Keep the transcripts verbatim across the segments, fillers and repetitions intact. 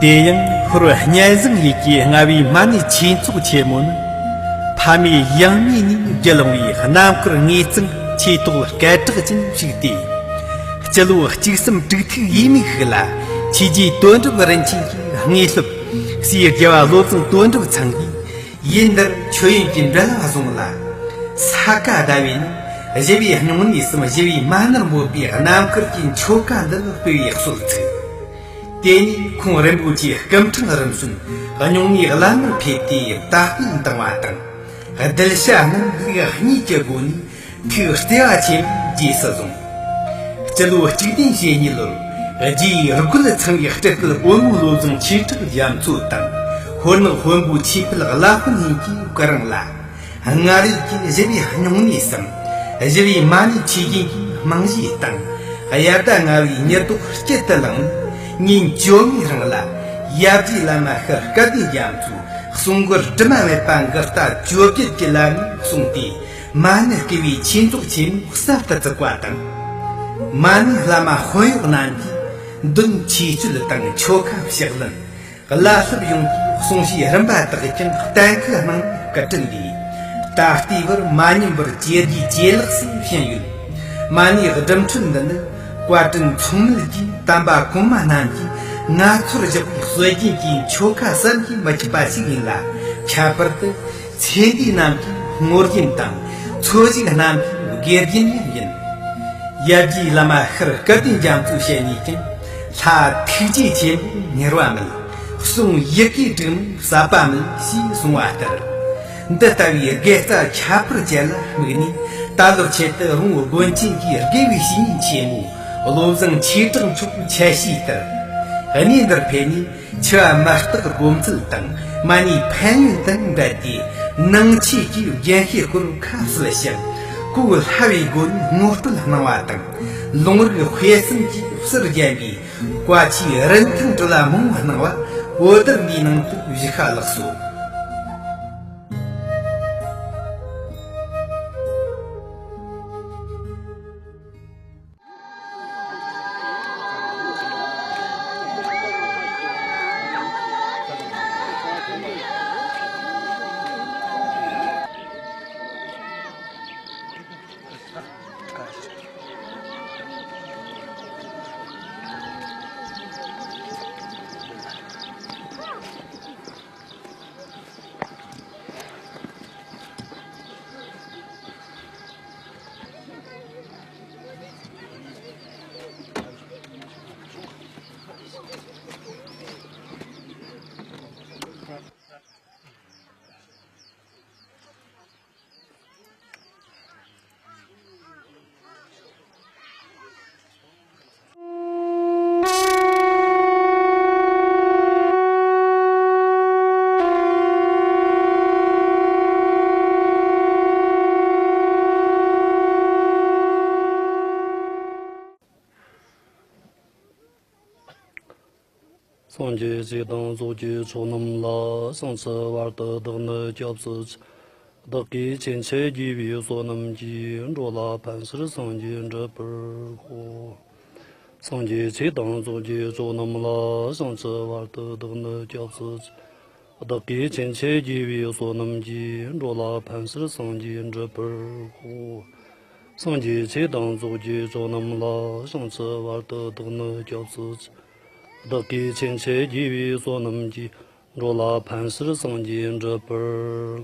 དེ་ཡང་ཧོར་གཉན་བཟང་ཡུལ་གྱི་ལྔ་བའི་མ་ཎི་ཆོས་ཚོགས་ཆེན་མོ་ནི། ཕ་མེས་ཡང་མེས་ནས་བརྒྱུད་ལོང་བའི་རྣམ་དཀར་ངེས་གཙང་ཆོས་ཐོག་སྐད་གྲགས་ཅན་ཞིག་སྟེ། སྤྱི་ལོ་གཅིག་གསུམ་དྲུག་ཐིག་ཡས་མས་ཤིག་ལ་ཆོས་རྗེ་དོན་གྲུབ་རིན་ཆེན་གྱི་དངོས་སློབ་སྲས་རྒྱལ་བ་བློ་བཟང་དོན་གྲུབ་ཚང་གིས། ཡུལ་འདིར་མཆོད་ཡོན་གྱི་འབྲེལ་བ་བཟུང་ལ། ས་ག་ཟླ་བའི་ནང་ཞི་བའི་སྨྱུང་གནས་སམ་ཞི་བའི་མ་ཎིར་འབོད་པའི་རྣམ་དཀར་གྱི་ཆོ་ག་འདི་སྤེལ་བའི་སྲོལ་ཚུགས། དེ་ནས་ཁོང་རིན་པོ་ཆེ་སྐུ་ཕྲེང་རིམ་བྱོན་སྨྱུང་གནས་བླ་མར་ཕེབས་ཏེ་དར་སྤེལ་བཏང་བ་དང་། གདུལ་བྱ་རྣམས་ལུགས་གཉིས་ཀྱི་སྒོ་ནས། ཐུགས་བརྩེ་བ་ཆེན་པོས་རྗེས་སུ་བཟུང་། སྤྱི་ལོ་གཅིག་བདུན་ཞེ་གཉིས་ལོར་རྗེ་རྒོད་ཚང་བའི་སྤྲུལ་སྐུ་དཔོན་མོ་བློ་བཟང་ཆོས་གྲགས་རྒྱ་མཚོ་དང་། ཧོར་ནག་དཔོན་པོ་ཆོས་འཕེལ་བླ་དཔོན་གཉིས་ཀྱིས་སྐུ་རིང་ལ། སྔར་ཡོད་ཀྱི་ཞི་བའི་སྨྱུང་གནས་སམ། ཞི་བའི་མ་ཎི་ཆོས་རྒྱུན་གྱི་རྨང་གཞིའི་སྟེང་། དབྱར་ཟླ་ལྔ་བའི་ཉི་ལྡོག་དཀྱིལ་དུ་ལངས་ནས། ཉིན་བཅོ་ལྔའི་རིང་ལ། ཡབ་རྗེ་བླ་མ་ཤར་སྐལ་ལྡན་རྒྱ་མཚོས་གསུང་མགུར་དྲི་མ་མེད་པ་མགུར་རྟ་བཅོ་བརྒྱད་ཀྱི་ལམ་ནས་གསུངས་ཏེ། མ་ཎི་བསྐུལ་བའི་ཆོས་ཚོགས་ཆེན་མོ་གསར་དུ་བཙུགས་པ་དང་། མ་ཎི་བླ་མ་དཔོན་གཡོག་རྣམས་ཀྱིས་མདུན་ཆོས་སྤྱོད་དང་ཆོ་ག་ཕྱག་ལེན། བླ་སློབ་ཡོངས་ཀྱིས་གསུང་བཤད་རིམ་པ་དག་ཀྱང་གཏན་འཁེལ་གནང་བའི་བཀའ་དྲིན་ལས། ད་ལྟའི་བར་མ་ཉམས་པར་ཇེ་རྒྱས་ཇེ་ལེགས་སུ་ཕྱིན་ཡོད། མ་ཎིའི་སྒྲུབ་མཆོད་འདི་ནི། བཀའ་དྲིན་མཚུངས་མེད་ཀྱི་དམ་པ་གོང་མ་རྣམས་ཀྱིས་ང་ཚོར་བཞག་པའི་སྲོལ་རྒྱུན་གྱི་ཆོ་ག་བསམ་གྱིས་མི་ཁྱབ་པ་ཞིག་ཡིན་ལ། ཁྱད་པར་དུ་ཚེ་འདས་རྣམས་ཀྱི་བསྔོ་རྒྱུན་དང་། འཚོ་བཞུགས་རྣམས་ཀྱི་དགེ་རྒྱུན་ཡང་ཡིན། ཡབ་རྗེ་བླ་མ་ཤར་སྐལ་ལྡན་རྒྱ་མཚོའི་ཞལ་ནས་ཀྱང་། ལྷ་ཐུགས་རྗེ་ཆེན་པོ་མྱུར་བ་མེད། གསུང་ཡི་གེ་དྲུག་མ་ཟབ་པ་མེད་ཞེས་གསུངས་པ་ལྟར། འདི་ལྟ་བུའི་དགེ་རྩ་ཁྱད་པར་ཅན་ལ་དམིགས་ནས། ད་ལོར་ཆེད་དུ་རོང་བོ་དགོན་ཆེན་གྱི་དགེ་བའི་བཤེས་གཉེན་ཆེན་མོ་བློ་བཟང་ཆོས་གྲགས་མཆོག་གི་ཆ་ཤས་ལྟར། གནས་འདིར་ཕེབས་ནས། འཆི་བ་མི་རྟག་སྒོམ་ཚུལ་དང་། མ་ཎིའི་ཕན་ཡོན་དང་འབྲེལ་ཏེ། ནང་ཆོས་ཀྱི་རྒྱུན་ཤེས་སྐོར་ཁ་གསལ་ཞིང་གོ་སླ་བའི་སྒོ་ནས་ངོ་སྤྲོད་གནང་བ་དང་། ལུང་རིགས་དཔེ་གསུམ་གྱིས་ཟུར་བརྒྱན་པའི་བཀའ་ཆོས་རིན་ཐང་བྲལ་བ་མང་བོ་གནང་བ། འོད་སྡེར་འདིའི་ནང་དུ་བཞུགས་ཤ་ལགས་སོ། སངས་རྒྱས་སྲས་དང་ཚོགས་ཀྱི་མཆོག་རྣམས་ལ། བྱང་ཆུབ་བར་དུ་བདག་ནི་སྐྱབས་སུ་མཆི། བདག་གིས་ཆོས་འཆད་དགེ་བའི་བསོད་ནམས་ཀྱིས། འགྲོ་ལ་ཕན་ཕྱིར་སངས་རྒྱས་འགྲུབ་པར་ཤོག། སངས་རྒྱས་སྲས་དང་ཚོགས་ཀྱི་མཆོག་རྣམས་ལ། བྱང་ཆུབ་བར་དུ་བདག་ནི་སྐྱབས་སུ་མཆི། བདག་གིས་ཆོས་འཆད་དགེ་བའི་བསོད་ནམས་ཀྱིས། འགྲོ་ལ་ཕན་ཕྱིར་སངས་རྒྱས་འགྲུབ་པར་ཤོག། སངས་རྒྱས་སྲས་དང་ཚོགས་ཀྱི་མཆོག་རྣམས་ལ། བྱང་ཆུབ་བར་དུ་བདག་ནི་སྐྱབས་སུ་མཆི། བདག་གིས་ཆོས་འཆད་དགེ་བའི་བསོད་ནམས་ཀྱིས། འགྲོ་ལ་ཕན་ཕྱིར་སངས་རྒྱས་འགྲུབ་པར་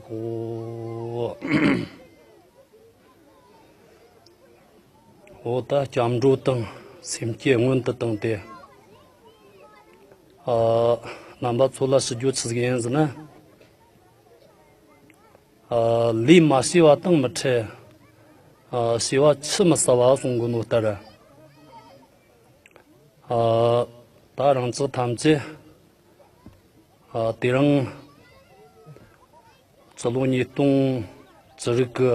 ཤོག། འོ་ད་སྐྱབས་འགྲོ་དང་སེམས་བསྐྱེད་སྔོན་དུ་བཏང་སྟེ། ཨ། རྣམ་པ་ཚོ་ལ་ཞུ་རྒྱུ་ཆི་ཟིག་ཡིན་ཟེར་ན། ཨ། ལས་མ་བྱས་པ་དང་མི་འཕྲད། ཨ། བྱས་པ་ཆུད་མི་ཟ་བ་གསུང་གོ་ནོ་ལྟར། ཨ། ད་རང་ཅག་ཐམས་ཅད། ཨ། དེ་རིང་སྤྱི་ལོ་ཉིས་སྟོང་བཅུ་དྲུག་གི་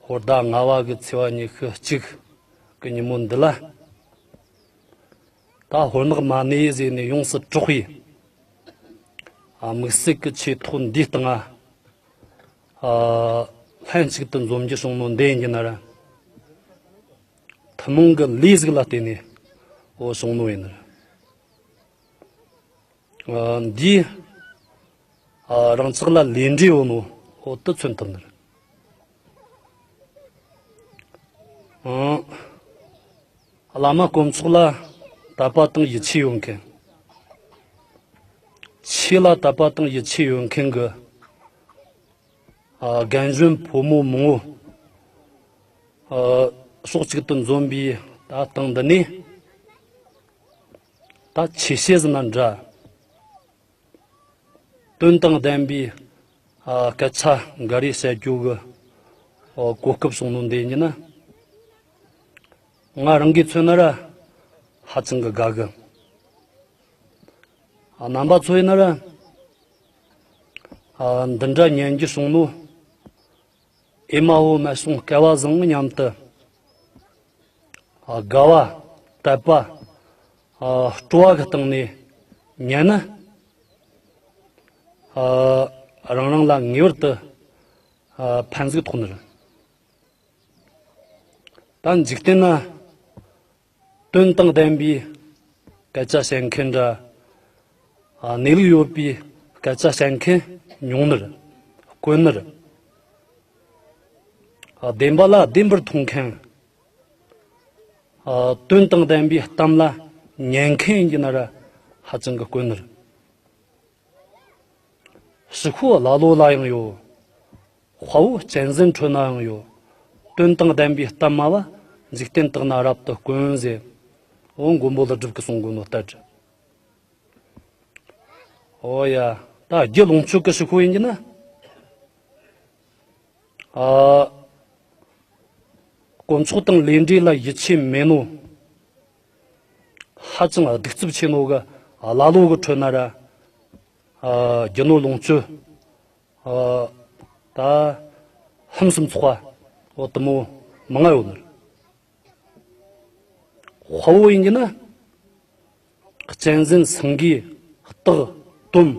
ཧོར་ཟླ་ལྔ་བ་གི་ཚེས་པ་ཉི་ཤུ་གཅིག་གི་ཉིན་མོ་འདི་ལ། ད་ཧོར་ནག་མ་ཎི་ཟེར་ནས་ཡོངས་སུ་གྲགས་པའི། ཨ། དམིགས་བསལ་གྱི་ཆོས་ཐོག་འདིའི་སྟེང་ང་། ཨ། ལྷན་ཅིག་ཏུ་འཛོམས་རྒྱུ་བྱུང་ནོ་འདི་ཡིན་གྱི་ན་ར། ཐུན་མོང་གི་ལས་ཟིག་ལ་བརྟེན་ནས། འོ། བྱུང་ནོ་ཡིན་ནི་རེད། ཨ། འདིས། ཨ། རང་ཅག་ལ་ལས་འབྲས་ཡོད་ནོ་འོ་དེ་མཚོན་ཐུབ་ནི་རེད། ཨང་། བླ་མ་དཀོན་མཆོག་ལ་དད་པ་དང་ཡིད་ཆེས་ཡོད་མཁན། ཆོས་ལ་དད་པ་དང་ཡིད་ཆེས་ཡོད་མཁན་གྱི། ཨ། རྒན་གཞོན་ཕོ་མོ་མང་བོ། ཨ། ཕྱོགས་གཅིག་ཏུ་འཛོམས་པའི་ད་སྟེང་འདི་ནས། ད་ཆོས་བཤད་ཟེར་ན་འདྲ། དོན་དང་ལྡན་པའི། ཨ། སྐད་ཆ་འགའ་རེ་བཤད་རྒྱུ་གི། ཨོ། གོ་སྐབས་བྱུང་ནོ་འདི་ཡིན་ན། ང་རང་གིས་མཚོན་ན་ར་ཧ་ཅང་གི་དགའ་གི། ཨ། རྣམ་པ་ཚོ་ཡིན་ན་ར། ཨ། འདི་འདྲ་ཉན་རྒྱུ་བྱུང་ནོ། ཨེ་མ་འོ་མ་སོང་སྐལ་བ་བཟང་སྙམ་དུ། ཨ། དགའ་བ། དད་པ། ཨ། སྤྲོ་བ་གི་སྟེང་ནས་ཉན་ན། ཨ། རང་རང་ལ་ངེས་པར་དུ། ཨ། ཕན་ཟིག་ཐོགས་ནི་རེད། ད་འཇིག་རྟེན་ན་དོན་དང་ལྡན་པའི་སྐད་ཆ་བཤད་མཁན་འདྲ། ཨ། གནས་ལུགས་ཡོད་པའི་སྐད་ཆ་བཤད་མཁན་ཉུང་ནི་རེད། དཀོན་ནི་རེད། ཨ། བདེན་པ་ལ་བདེན་པར་མཐོང་མཁན། ཨ། དོན་དང་ལྡན་པའི་གཏམ་ལ་ཉན་མཁན་ཡིན་གྱི་ན་ར་ཧ་ཅང་གི་དཀོན་ནི་རེད། ཕྱུག་པོ་ཀླ་ཀློ་ལ་ཡང་ཡོད། དཔའ་བོ་གཅན་གཟན་ཁྲོད་ན་ཡང་ཡོད། དོན་དང་ལྡན་པའི་གཏམ་སྨྲ་བ། འཇིག་རྟེན་དག་ན་རབ་ཏུ་དཀོན་ཟེར། འོ། མགོན་པོ་ཀླུ་སྒྲུབ་ཀྱིས་གསུང་གོ་ནོ་ལྟར། འོ་ཡ། ད་རྒྱུ་ལོངས་སྤྱོད་ཀྱི་ཕྱུག་པོ་ཡིན་གྱི་ན། ཨ། དཀོན་མཆོག་དང་ལས་འབྲས་ལ་ཡིད་ཆེས་མེད་ནོ། ཧ་ཅང་གདུག་རྩུབ་ཆེ་ནོ་གི་ཀླ་ཀློ་གི་ཁྲོད་ན་ར། ཨ། རྒྱུ་ནོར་ལོངས་སྤྱོད། ཨ། ད་ཕུན་སུམ་ཚོགས་པ། འོ། དེ་མོ་མང་ང་ཡོད་ནི་རེད། དཔའ་བོ་ཡིན་གྱི་ན། གཅན་གཟན་སེང་གེ་སྟག་དོམ།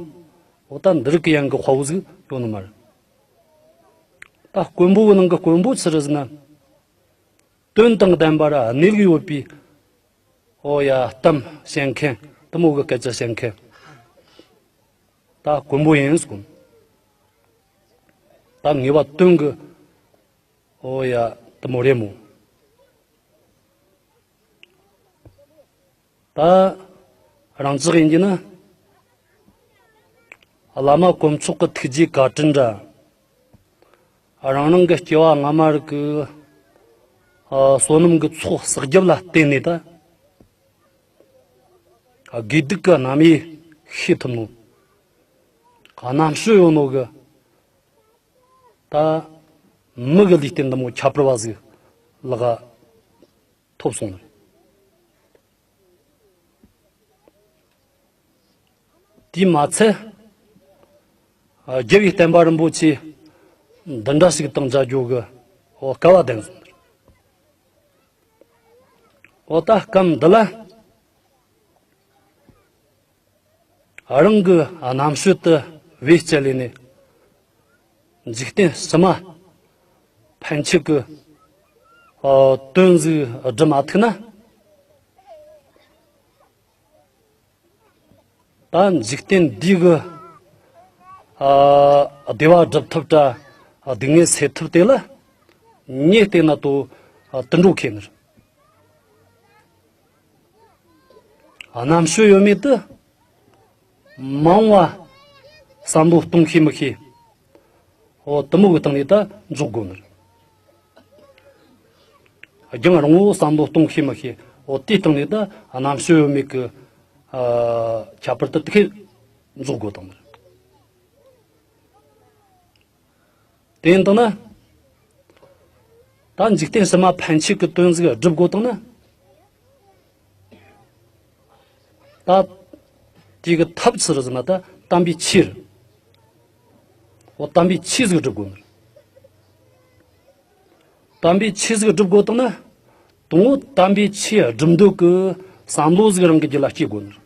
འོ། ད་འདི་རིགས་ཀྱི་ཡན་གྱི་དཔའ་བོ་ཟིག་ཡོད་ནི་མ་རེད། ད་དཀོན་པོ་གི་ནང་གི་དཀོན་པོ་ཆི་རེད་ཟེར་ན། དོན་དང་ལྡན་པ་ར་གནས་ལུགས་ཡོད་པའི། འོ་ཡ། གཏམ་བཤད་མཁན། དེ་མོ་གི་སྐད་ཆ་བཤད་མཁན། ད་དཀོན་པོ་ཡིན་ཟེར་གོ། ད་ངེས་པ་དོན་གི། འོ་ཡ། དེ་མོ་རེད་མོ། ད་རང་ཅག་ཡིན་གྱི་ན། བླ་མ་དཀོན་མཆོག་གི་ཐུགས་རྗེ་བཀའ་དྲིན་འདྲ། རང་རང་གི་སྐྱེ་བ་སྔ་མ་རིགས་ཀྱི། ཨ། བསོད་ནམས་ཀྱི་ཚོགས་བསགས་རྒྱབ་ལ་བརྟེན་ནས་ད། ཨ། དགེ་སྡིག་གི་རྣམ་དབྱེ་ཤེས་ཐུབ་ནོ། རྣམ་དཔྱོད་ཡོད་ནོ་གི། ད་མི་གི་ལུས་རྟེན་འདི་མོ་ཁྱད་པར་བ་ཟིག་ལག་ཐོབ་སོང་ནི་རེད། དེས་མ་ཚད། ཨ། རྒྱལ་བའི་བསྟན་པ་རིན་པོ་ཆེ་འདི་འདྲ་ཞིག་དང་མཇལ་རྒྱུ་གི། འོ། སྐལ་བ་ལྡན་སོང་ནི་རེད། འོ། ད་སྐབས་འདི་ལ། རང་གི་རྣམ་དཔྱོད་དེ་བེད་སྤྱད་ལས་ནས། འཇིག་རྟེན་ཕྱི་མ་ཕན་ཆད་ཀྱི། ཨ། དོན་ཟིག་སྒྲུབ་མ་ཐུབ་ན། ད་འཇིག་རྟེན་འདིའི་གི། ཨ། བདེ་བ་སྒྲུབ་ཐབས་དྲ། ཨ། སྡུག་བསྔལ་སེལ་ཐབས་དེ་ལ་ངས་བལྟས་ན་དོ། ཨ། དུད་འགྲོ་མཁས་ནི་རེད། རྣམ་དཔྱོད་ཡོད་མེད་དེ། མ་འོངས་པ་བསམ་བློ་གཏོང་ཤེས་མི་ཤེས། འོ། དེ་མོ་གི་སྟེང་ནས་ད་འཇོག་དགོས་ནི་རེད། རྒྱང་རིང་བོ་བསམ་བློ་གཏོང་ཤེས་མི་ཤེས། འོ། དེའི་སྟེང་ནས་ད་རྣམ་དཔྱོད་ཡོད་མེད་ཀྱི། ཨ། ཁྱད་པར་དེ་དེ་ཁས་འཇོག་དགོས་དང་ནི་རེད། དེ་ཡིན་དང་ན། ད་འཇིག་རྟེན་ཕྱི་མ་ཕན་ཆད་ཀྱི་དོན་ཟིག་སྒྲུབ་དགོས་དང་ན། ད་དེ་གི་ཐབས་ཆི་རེད་ཟེར་ན། ད་དམ་པའི་ཆོས་རེད། འོ། དམ་པའི་ཆོས་ཟིག་སྒྲུབ་དགོས་ནི་རེད། དམ་པའི་ཆོས་ཟིག་སྒྲུབ་དགོས་དང་ན། དང་པོ་དམ་པའི་ཆོས་སྒྲུབ་འདོད་ཀྱི་བསམ་བློ་ཟིག་རང་གི་རྒྱུད་ལ་སྐྱེ་དགོས་ནི་རེད།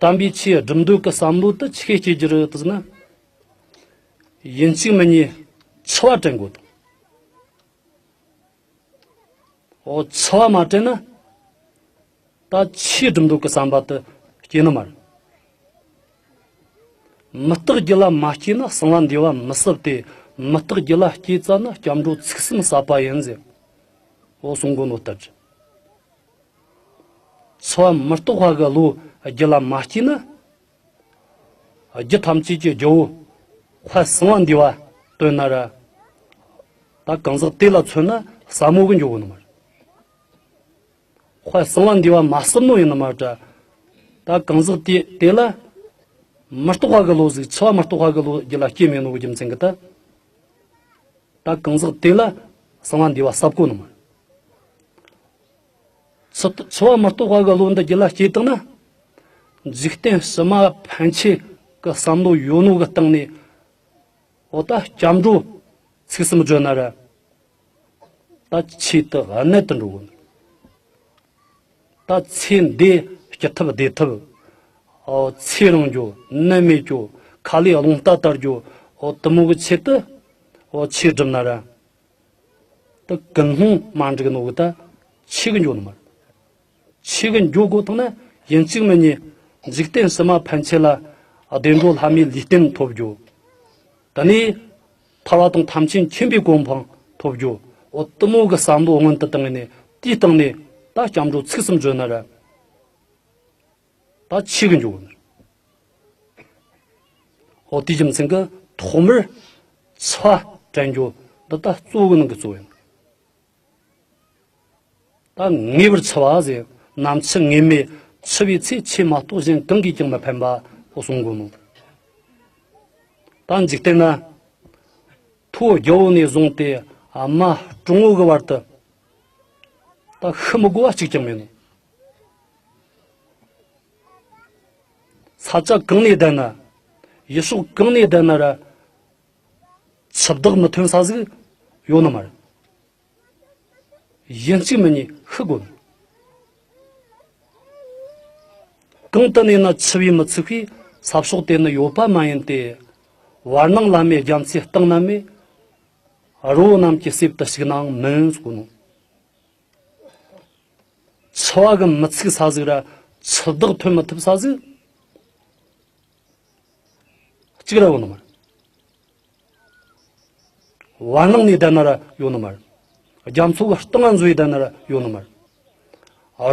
དམ་པའི་ཆོས་སྒྲུབ་འདོད་ཀྱི་བསམ་བློ་དེ་ཆི་གི་སྐྱེ་རྒྱུ་རེད་ཟེར་ན། ཡིན་གཅིག་མིན་གཉིས་འཆི་བ་དྲན་དགོས་དང་། འོ། འཆི་བ་མ་དྲན་ན། ད་ཆོས་སྒྲུབ་འདོད་ཀྱི་བསམ་པ་དེ་སྐྱེ་ནི་མ་རེད། མུ་སྟེགས་རྒྱུད་ལ་མ་སྐྱེས་ན་གསང་བ་འདུས་པ་མི་ཟབ་སྟེ། མུ་སྟེགས་རྒྱུད་ལ་སྐྱེས་ཙ་ན་སྐྱབས་འགྲོ་ཚིག་གསུམ་ཟབ་པ་ཡིན་ཟེར། འོ་གསུང་གོ་ནོ་ལྟར། འཆི་བ་མི་རྟག་པ་གི་བློ་རྒྱུད་ལ་མ་སྐྱེས་ན། རྒྱུད་ཐམས་ཅད་ཀྱི་རྒྱལ་པོ་དཔལ་གསང་བ་འདུས་པ་བཏོན་ན་ར། ད་གང་ཟག་དེ་ལ་མཚོན་ན་ཟབ་མོ་གི་འགྱོ་གོ་ནི་མ་རེད། དཔལ་གསང་བ་འདུས་པ་མ་ཟབ་ནོ་ཡིན་ནི་མ་རེད། ད་གང་ཟག་དེ་དེ་ལ་མི་རྟག་པ་གི་བློ་ཟིག་འཆི་བ་མི་རྟག་པ་གི་བློ་རྒྱུད་ལ་སྐྱེས་མེད་ནོ་གི་རྒྱུ་མཚན་གི་ད། ད་གང་ཟག་དེ་ལ་གསང་བ་འདུས་པ་ཟབ་གོ་ནི་མ་རེད། འཆི་འཆི་བ་མི་རྟག་པ་གི་བློ་འདི་རྒྱུད་ལ་སྐྱེས་བཏང་ན། འཇིག་རྟེན་ཕྱི་མ་ཕན་ཆད་གི་བསམ་བློ་ཡོད་ནོ་གི་སྟེང་ནས། འོ་ད་སྐྱབས་འགྲོ་ཚིག་གསུམ་བརྗོད་ན་ར། ད་ཆོས་དེ་གནད་དུ་འགྲོ་གོ་ནི། ད་ཚེ་འདི་སྐྱིད་ཐབས་བདེ་ཐབས། འོ་ཚེ་རིང་རྒྱུ་ནད་མེད་རྒྱུ། ཁ་ལས་རླུང་རྟ་དར་རྒྱུ། འོ་དེ་མོ་གི་ཆེད་དུ་འོ་ཆོས་སྒྲུབ་ན་ར། ད་ཀུན་སློང་མ་འགྲིག་ནོ་གི་ད་ཆོས་གི་འགྱོ་ནི་མ་རེད། ཆོས་གི་འགྱོ་དགོས་བཏང་ན་ཡིན་གཅིག་མིན་གཉིས་འཇིག་རྟེན་ཕྱི་མ་ཕན་ཆད་ལ་བདེ་འགྲོ་ལྷ་མིའི་ལུས་རྟེན་ཐོབ་རྒྱུ། དེ་ནས་ཐར་པ་དང་ཐམས་ཅད་མཁྱེན་པའི་གོ་འཕང་ཐོབ་རྒྱུ། འོ་དེ་མོ་གི་བསམ་བློ་སྔོན་དུ་བཏང་ནས་དེའི་སྟེང་ནས་ད་སྐྱབས་འགྲོ་ཚིག་གསུམ་བརྗོད་ན་ར། ད་ཆོས་གི་འགྱོ་གོ་ནི་རེད། འོ་དེའི་རྒྱུ་མཚན་གི་ཐོག་མར་འཆི་བ་དྲན་རྒྱུ་འདི་ད་གཙོ་བོ་གི་ནང་གི་གཙོ་བོ་ཡིན། ད་ངེས་པར་འཆི་བ་ཟེར། ནམ་འཆི་ངེས་མེད། འཆི་བའི་ཚེ་ཆོས་མ་གཏོགས་གཞན་གང་གིས་ཀྱང་མི་ཕན་པ། འོ་གསུང་གོ་ནོ། ད་འཇིག་རྟེན་ན་ཐོ་རྒྱལ་པོ་ནས་བཟུང་སྟེ་ཨ་མ་གྲོང་བོ་གི་བར་དུ་ད་ཤི་མི་དགོས་པ་གཅིག་ཀྱང་མེད་ནོ། ས་ཆ་གང་ནས་བསྡད་ན། ཡུལ་ཕྱོགས་གང་ནས་བསྡད་ན་ར། འཆི་བདག་མི་ཐོན་ས་ཟིག་ཡོད་ནི་མ་རེད། ཡིན་གཅིག་མིན་གཉིས་ཤི་དགོས་ནི། གང་དུ་གནས་ན་འཆི་བས་མི་ཚུགས་པས། ས་ཕྱོགས་དེ་ནི་ཡོད་པ་མ་ཡིན་ཏེ། བར་སྣང་ལ་མེད་རྒྱ་མཚོའི་གཏིང་ན་མེད། རི་བོ་རྣམས་ཀྱི་གསེབ་ཏུ་ཞུགས་ནའང་མིན་གསུངས་ནོ། འཆི་བ་གི་མི་ཚུགས་ས་ཟིག་ར་འཆི་བདག་ཐོན་མི་ཐུབ་ས་ཟིག་གཅིག་ར་ཡོད་ནི་མ་རེད། བར་སྣང་ནས་བསྡད་ན་ར་ཡོད་ནི་མ་རེད། རྒྱ་མཚོ་གི་གཏིང་ང་འཛུལ་བསྡད་ན་ར་ཡོད་ནི་མ་རེད།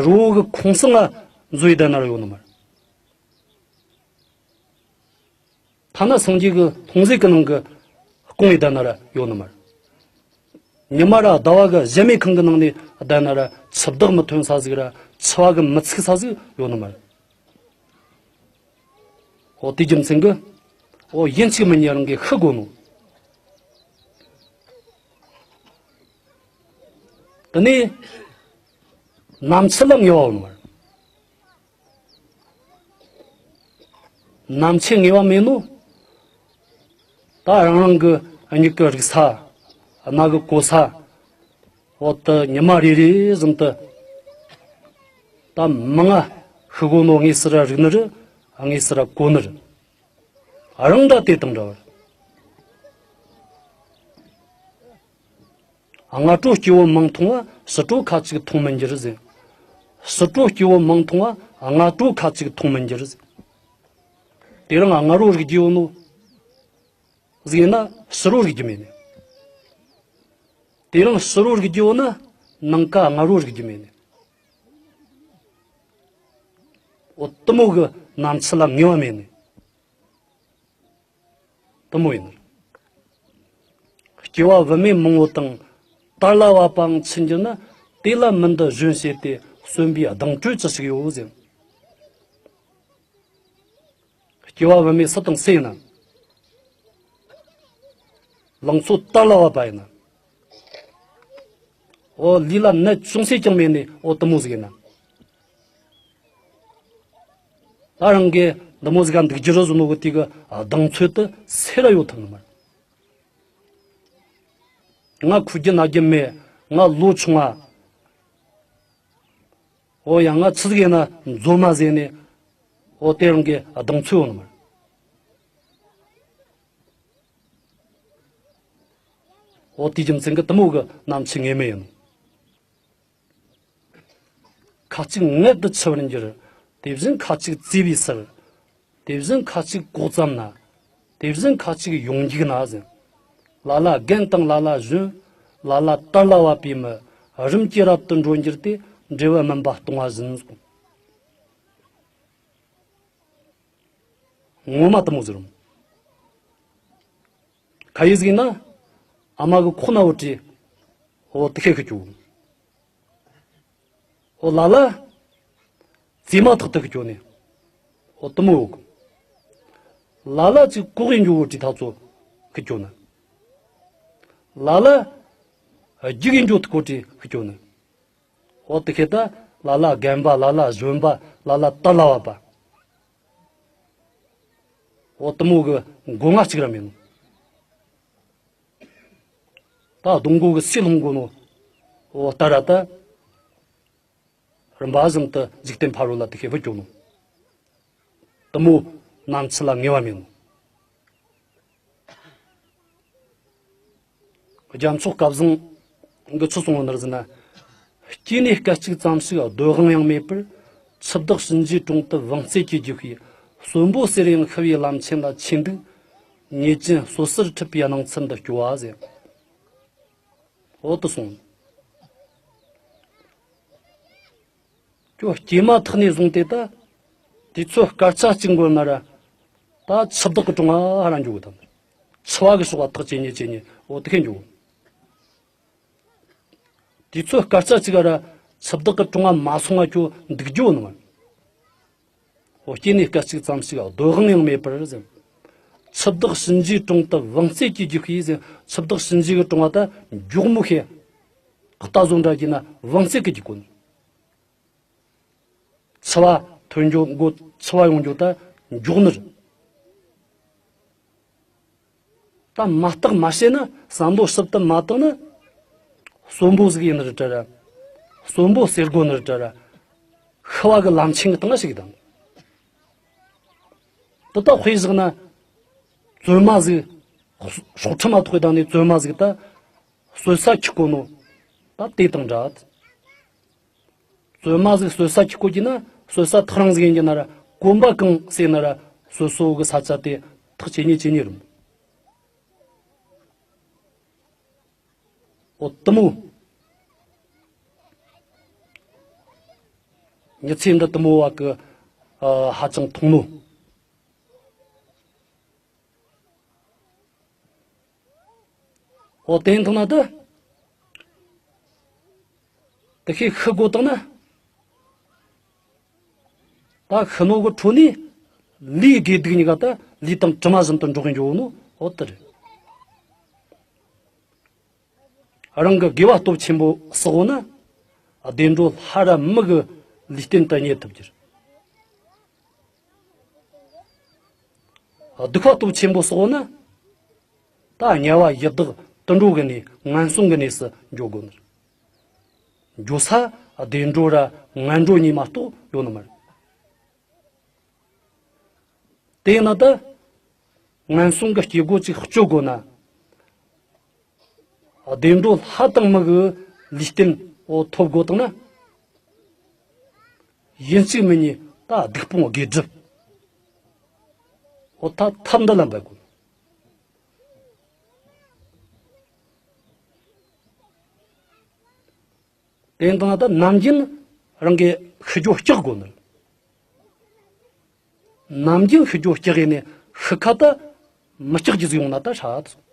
རི་བོ་གི་ཁོང་གསེང་ང་འཛུལ་བསྡད་ན་ར་ཡོད་ནི་མ་རེད། ཐ་ན་སངས་རྒྱས་ཀྱི་ལྷུང་བཟེད་ཀྱི་ནང་གི་སྐུང་བའི་བསྡད་ན་ར་ཡོད་ནི་མ་རེད། ཉི་མ་ར་ཟླ་བ་གི་གཞལ་མེད་ཁང་གི་ནང་ནས་བསྡད་ན་ར་འཆི་བདག་མི་ཐོན་ས་ཟིག་ར་འཆི་བ་གི་མི་ཚུགས་ས་ཟིག་ཡོད་ནི་མ་རེད། འོ་དེའི་རྒྱུ་མཚན་གི་འོ་ཡིན་གཅིག་མིན་གཉིས་རང་གིས་ཤི་དགོས་ནོ། དེ་ནས་ནམ་འཆི་ལ་ངེས་པ་ཡོད་ནི་མ་རེད། ནམ་འཆི་ངེས་པ་མེད་ནོ། ད་རང་རང་གི་མྱིག་གི་རིག་ས། རྣ་གི་གོ་ས། འོ་དེ་ཉི་མ་རེ་རེ་བཞིན་དུ་ད་མང་ང་ཤི་གོ་ནོ་དངོས་སུ་ར་རིག་ནི་རེད། དངོས་སུ་ར་གོ་ནི་རེད། རང་འདྲ་དེ་དང་འདྲ་བར། སྔ་དྲོ་སྐྱེ་བོ་མང་མཐོང་བ། ཕྱི་དྲོ་ཁ་ཅིག་མཐོང་མི་འགྱུར་ཟེར། ཕྱི་དྲོ་སྐྱེ་བོ་མང་མཐོང་བ། སྔ་དྲོ་ཁ་ཅིག་མཐོང་མི་འགྱུར་ཟེར། དེ་རིང་སྔ་དྲོ་རིག་རྒྱུ་ཡོད་ནོ་ཟིག་ཡིན་ན་ཕྱི་དྲོ་རིག་རྒྱུ་མེད་ནི། དེ་རིང་ཕྱི་དྲོ་རིག་རྒྱུ་ཡོད་ན་ནངས་ཀ་སྔ་དྲོ་རིག་རྒྱུ་མེད་ནི། འོ་དེ་མོ་གི་ནམ་འཆི་ལ་ངེས་པ་མེད་ནི། དེ་མོ་ཡིན། སྐྱེ་བ་བུད་མེད་མང་བོ་དང་། དར་ལ་བབ་པའང་འཆི་འགྱུར་ན། དེ་ལ་མི་འདི་གཞོན་བྱས་ཏེ། གསོན་པའི་གདེང་དྲོད་ཅི་ཞིག་ཡོད་ཟེར། སྐྱེ་བ་བུད་མེད་སུ་དང་སུ་ཡིན་ན། ལང་ཚོ་དར་ལ་བབ་པ་ཡིན་ན། འོ་ལུས་ལ་ནད་ཅུང་ཟད་ཀྱང་མེད་ནས་འོ་དེ་མོ་ཟིག་ཡིན་ན། ད་རང་གི་འདི་མོ་ཟིག་ག་འདུག་རྒྱུ་རེད་བཟོ་ནོ་གི་དེ་གི་གདེང་ཚོད་དེ་སུ་ར་ཡོད་ཐུབ་ནི་མ་རེད། ང་ཁུ་རྒྱུ་ན་རྒྱུ་མེད། ང་ལོ་ཆུང་ང་། འོ་ཡང་ང་ཆི་ཟིག་ཡིན་ན་མཛོ་མ་ཟེར་ནས་འོ་དེ་རང་གི་གདེང་ཚོད་ཡོད་ནི་མ་རེད། འོ་དེའི་རྒྱུ་མཚན་གི་དེ་མོ་གི་ནམ་འཆི་ངེས་མེད་ཡིན། ཁ་ཅིག་མངལ་དུ་འཆི་བར་འགྱུར། དེ་བཞིན་ཁ་ཅིག་བཙས་པའི་སར། དེ་བཞིན་ཁ་ཅིག་གོག་ཙམ་ན། དེ་བཞིན་ཁ་ཅིག་ཡོངས་འགྱིག་ན་ཟེར། ལ་ལ་རྒན་དང་ལ་ལ་གཞོན། ལ་ལ་དར་ལ་བབ་པའི་མི། རིམ་གྱིས་རབ་ཏུ་འགྲོ་འགྱུར་ཏེ། འབྲས་བུ་སྨིན་པ་སྟོང་བ་བཞིན་གསུངས། ངོ་མ་དེ་མོ་ཟིག་རེད། ག་ཡེ་ཟིག་ན། ཨ་མ་གི་ཁོག་ན་བུད་དེ། འོ་དེ་ཁེ་ཁེ་ཁྱོ། འོ་ལ་ལ། བཙས་མ་ཐག་ཏུ་ཁེ་ཁྱོ་ནི། འོ་དེ་མོ་ཡོད་གི། ལ་ལ་ཅིག་ལྐོག་གི་འགྱོ་བོ་དེ་ཐག་ཚོ་ཁེ་ཁྱོ་ནི། ལ་ལ། རྒྱུག་གི་འགྱོ་ཐུག་གོ་དེ་ཁེ་ཁྱོ་ནི། འོ་དེ་ཁེ་ད། ལ་ལ་རྒན་པ། ལ་ལ་གཞོན་པ། ལ་ལ་དར་ལ་བབ་པ། འོ་དེ་མོ་གི་མགོ་ང་གཅིག་ར་མེད་ནོ། ད་སྡོང་མགོ་གི་སུས་ལྷུང་གོ་ནོ། འོ་ལྟར་ར་ད། རིམ་པ་བཞིན་དུ་འཇིག་རྟེན་ཕ་རོལ་ལ་དེ་ཁེ་བུད་འགྱོ་ནོ། དེ་མོ་ནམ་འཆི་ལ་ངེས་པ་མེད་ནོ། རྒྱལ་མཆོག་སྐལ་བཟང་གིས་ཆི་གསུངས་པ་ནི་ཟེར་ན། སྐྱེས་ནས་སྐད་ཅིག་ཙམ་ཞིག་སྡོད་དབང་ཡང་མེད་པར། འཆི་བདག་གཤིན་རྗེའི་དྲུང་དུ་བང་རྩལ་གྱིས་རྒྱུག་པའི། གསོན་པོ་ཟེར་ཡང་ཤི་བའི་ལམ་ཆེན་ལ་ཆས་འདུག། ཉེས་ཅན་གསོད་སར་ཁྲིད་པའི་སྣང་ཚུལ་འདི་སྐྱོ་བ་ཟེར། འོ་དེ་གསུངས། ཁྱོད་སྐྱེས་མ་ཐག་ནས་བཟུང་སྟེ་ད། དུས་ཚོད་སྐར་ཆ་གཅིག་འགོར་ན་ར། ད་འཆི་བདག་གི་དྲུང་ང་ཧ་ར་འགྱོ་གི་དང་། འཆི་བ་གི་སྲོག་ག་ཐག་ཇེ་ཉེ་ཇེ་ཉེ་འོ་དེ་ཁེ་འགྱོ་གི། དུས་ཚོད་སྐར་ཆ་གཅིག་ག་ར་འཆི་བདག་གི་དྲུང་ང་མ་སོང་ང་ཁྱོད་འདུག་རྒྱུ་ནི་མ། འོ་སྐྱེས་ནས་སྐད་ཅིག་ཙམ་ཞིག་སྡོད་དབང་ཡང་མེད་པར་ཟེར། འཆི་བདག་གཤིན་རྗེའི་དྲུང་དུ་བང་རྩལ་གྱིས་རྒྱུག་པའི་ཟེར། འཆི་བདག་གཤིན་རྗེ་གི་དྲུང་ང་ད་མགྱོགས་མོ་ཁེ། རྟ་བཟོ་འདྲ་གྱིས་ན་བང་རྩལ་གྱིས་རྒྱུག་གོ་ནི། འཆི་བ་ཐོན་འགྱོ་འགོ་འཆི་བ་ཡོང་འགྱོ་ད་མགྱོགས་ནི་རེད། ད་མ་བརྟག་མ་དཔྱད་ན། བསམ་བློ་ཞིབ་ཏུ་མ་བཏང་ན། གསོན་པོ་ཟིག་ཡིན་ནི་རེད་དྲ་ར། གསོན་པོ་ཟེར་དགོ་ནི་རེད་དྲ་ར། ཤི་བ་གི་ལམ་ཆེན་གི་སྟེང་ན་ཞིག་དང་། དེ་ད་དཔེ་བཞག་ན། བཙོན་མ་ཟིག། སྲོག་ཁྲིམས་མ་ཐོག་གི་དང་ནས་བཙོན་མ་ཟིག་ད། གསོད་ས་ཁྱི་གོ་ནོ། ད་དེ་དང་འདྲ། བཙོན་མ་ཟིག་གསོད་ས་ཁྱི་གོ་གྱི་ན། གསོད་ས་ཐག་རིང་ཟིག་ཡིན་གྱི་ན་ར། གོམ་པ་གང་བསད་ན་ར། གསོད་སོ་གི་ས་ཆ་དེ་ཐག་ཇེ་ཉེ་ཇེ་ཉེ་རུ། འོ་དེ་མོ། མྱི་ཚེ་འདི་དེ་མོ་བ་གི། ཨ། ཧ་ཅང་ཐུང་ནོ། འོ་དེ་ཡིན་ཐུང་ན་ད། དེ་ཤེས་ཤི་དགོ་དང་ན། ད་ཤི་ནོ་གི་ཁྲོད་ནས་ལུས་དགེ་སྡིག་གཉིས་ཀ་ད་ལུས་དང་གྲིབ་མ་བཞིན་དུ་འགྲོགས་གིན་འགྱོ་ནོ། འོ་དེ་རེད། རང་གི་དགེ་བ་སྟོབས་ཆེན་པོ་བསགས་ན། བདེ་འགྲོ་ལྷ་ར་མི་གི་ལུས་རྟེན་དུ་རྙེད་ཐུབ་རྒྱུ་རེད། སྡིག་པ་སྟོབས་ཆེན་པོ་བསགས་ན། ད་དམྱལ་བ་ཡི་དྭགས་དུད་འགྲོ་གི་གནས། ངན་སོང་གི་གནས་སུ་འགྱོ་དགོ་ནི་རེད། འགྱོ་ས་བདེ་འགྲོ་ར་ངན་འགྲོ་གཉིས་མ་གཏོགས་ཡོད་ནི་མ་རེད། དེས་ན་ད་ངན་སོང་གི་སྐྱེ་སྒོ་ཅིག་གཅོད་དགོ་ན། བདེ་འགྲོ་ལྷ་དང་མི་གི་ལུས་རྟེན་འོ་ཐོབ་དགོ་དང་ན། ཡིན་གཅིག་མིན་གཉིས་ད་སྡིག་སྤོང་དགེ་སྒྲུབ། འོ་ད་ཐབས་འདི་ལ་འབད་དགོ། དེ་ཡིན་དང་ད་ནམ་རྒྱུན་རང་གི་ཤི་རྒྱུ་སྐྲག་དགོ་ནི། ནམ་རྒྱུན་ཤི་རྒྱུ་སྐྲག་ཡིན་ནི་ཤི་ཁ་ད་མི་སྐྲག་རྒྱུ་ཟིག་ཡོང་ན་ད་ཧྲ་ད།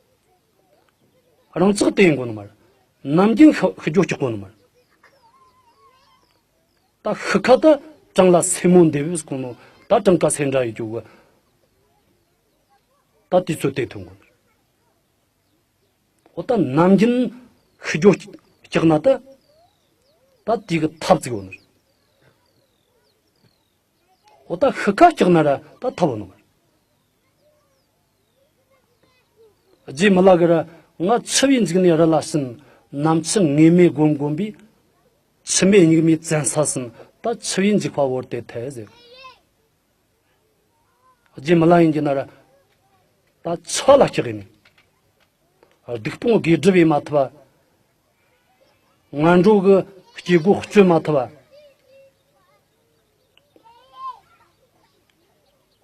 རང་ཅག་དེ་ཡིན་དགོ་ནི་མ་རེད། ནམ་རྒྱུན་ཤི་ཤི་རྒྱུ་སྐྲག་དགོ་ནི་མ་རེད། ད་ཤི་ཁ་ད་བྲང་ལ་སེན་མོ་འདེབས་གོ་ནོ། ད་བྲང་ཁ་སེན་འདྲ་ཡི་རྒྱུ་གི། ད་དུས་ཚོད་དེ་ཐོན་དགོ་ནི་རེད། འོ་ད་ནམ་རྒྱུན་ཤི་རྒྱུ་སྐྲག་ན་ད། ད་དེ་གི་ཐབས་ཅིག་ཡོད་ནི་རེད། འོ་ད་ཤི་ཁ་སྐྲག་ན་ར་ད་ཐབས་ཡོད་ནི་མ་རེད། རྗེ་མི་ལ་གིས་ར། ང་འཆི་བའི་འཇིགས་ནས་རི་ལ་ཕྱིན། ནམ་འཆི་ངེས་མེད་བསྒོམ་བསྒོམ་པས། འཆི་མེད་གཉུག་མའི་བཙན་ས་ཟིན། ད་འཆི་བའི་འཇིགས་པ་བོར་ཏེ་ཐལ་ཟེར། རྗེ་མི་ལ་ཡིན་གྱི་ན་ར། ད་འཆི་བ་ལ་སྐྲག་ཡིན་ནི། སྡིག་སྤོང་དགེ་སྒྲུབ་ཡེ་མ་ཐུབ་པ། ངན་འགྲོ་གི་སྐྱེ་སྒོ་གཅོད་མ་ཐུབ་པ།